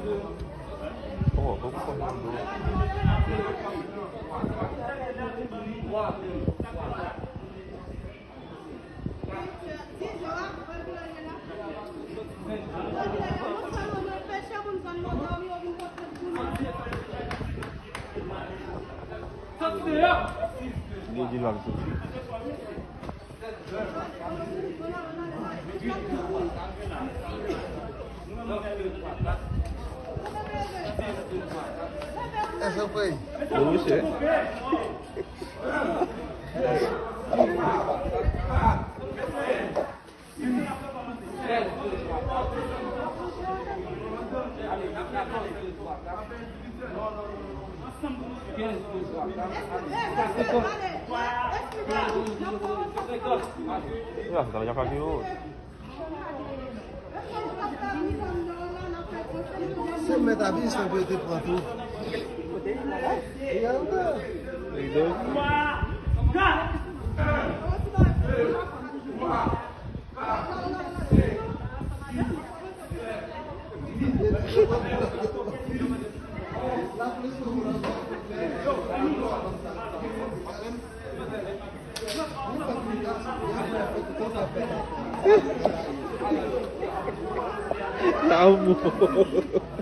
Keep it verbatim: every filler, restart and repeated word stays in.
Oh, bon, bon, bon, bon. Li di l ap soti. Èske w prè? Wi, mesye. Ya, se ta deja fake yo. Se mèt a biznis lan pou yo te pran tou. Li andan. Li andan. Amou.